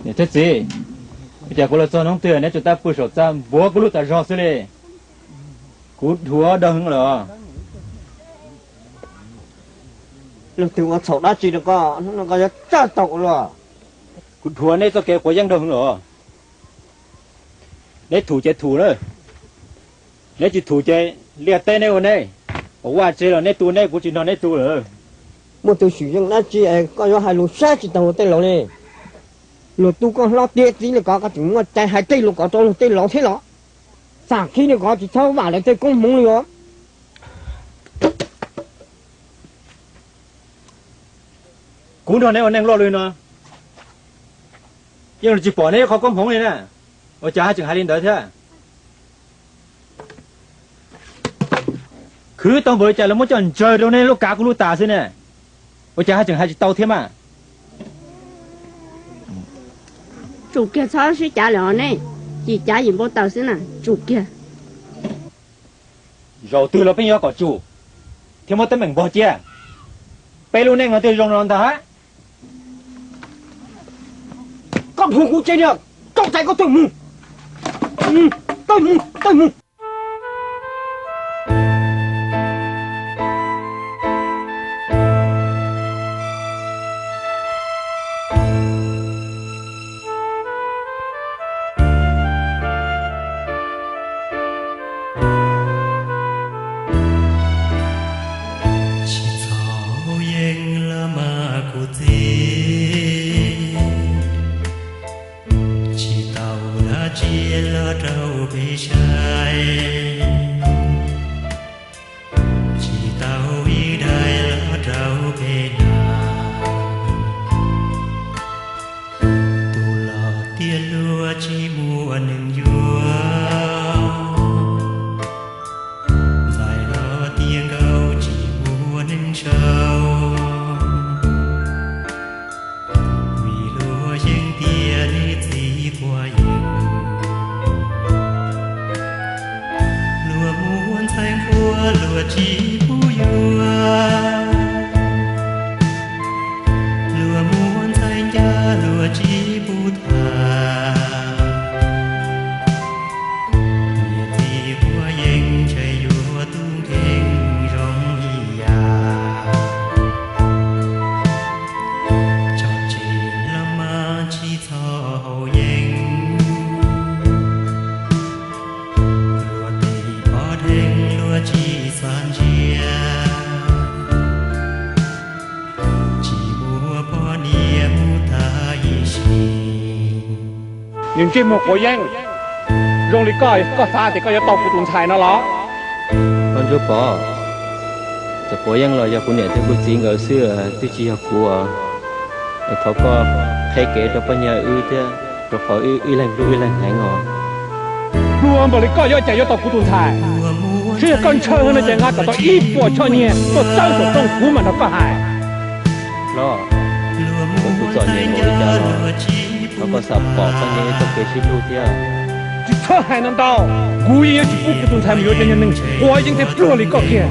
Niam thiab txiv, ua cas kuv los txog hnub twg neb tsuas tab pw saum txaj npuav kuv lub tas zog xwb li? Kuv dhuav dhau heev lawm. Leej twg ua txhaum dab tsi rau koj, hnub no koj yuav tsawj tau kuv los? Kuv dhuav neb txoj kev quav yeeb dhau heev lawm. Neb thum ces thum na, neb tsis thum ces liaj teb neb ua neb, ua vaj tse los neb tu neb, kuv tsis nrog neb tu lawm. Muaj tus swm yeej dab tsi es koj yuav hais lus saib tsis taus luag tej laus li? Luag tu koj hlob tiav txiv li ko koj tseem muaj cai hais tej lus ko rau luag tej laus thiab los? Xam khib li ko tsis txhob vam lawv tej koob hmoov li os. Kuv nrog neb ua neej luaj li no, yeej tsis pom neb ib qho koob hmoov li na, ua cas haj tseem hais li ntawd thiab? Khwv tau npaum li cas los muab coj ntsaws rau neb lub kav kuv lub tas xwb ne, ua cas haj tseem hais tsis tau thiab mas? Tsum kiag txhob sib cav lawm os nej, cim cav yim npau taws xwb na, tsum kiag. Zaum twg los peb yuav kom tsum thiab muab teeb meem npog cia. Peb lub neej no twb zoo no ntag. Koj hu kuv tsev niag, koj txais koj tawg mus, tawg mus, tawg mus. Tsis txhob yeej los mas kuv txiv, tsis tau dab tsi los rau peb saib, tsis tau ib daim los rau peb hnav. Tus los tiav hluas tsis muaj neeg yuav, ntxhais los tiav nkauj tsis muaj neeg sau. Vim luag yeej tias nej txiv quav yeeb, luag muab ntxhais nquab luag tsis pub yuav, luag muab ntxhais ncaj luag tsis pub tham. Niam txiv quav yeeb ntshe yuav tu nkeeg zoo ib yam. Tso tseg los mas tsis txhob haus yeeb, luag tes pov dheev luag tsis xav ntsia, tsis muaj poj niam mus tag ib sim. Niag ntsej muag quav yeeb, zoo li koj, koj xav tias koj yuav tau kuv tus ntxhais no los? Koj Ntsuab Pov, txawm quav yeeb los yog kuv niam thiab kuv txiv nkawd xwb, twb tsis yog kuv os. Thov koj qheb kev rau poj niam wb thiab, rau qhov wb ib leeg hlub ib leeg heev os. Hluas npaum li koj yuav cas yuav tau kuv tus ntxhais? Saib yog koj ntshaw heev no ces nqa kom tau ib puas choj nyiaj tuaj txawb saum rooj kuv mam nrog koj hais. Los, kuv txom nyem npaum li cas los thov koj xam pom poj niam txoj kev sib hlub thiab. Tsis txhob hais ntau ntau, kuv yeej yuav tsis pub kuv tus ntxhais mus yuav cov niag neeg quav yeeb thiab pluag li koj kiag.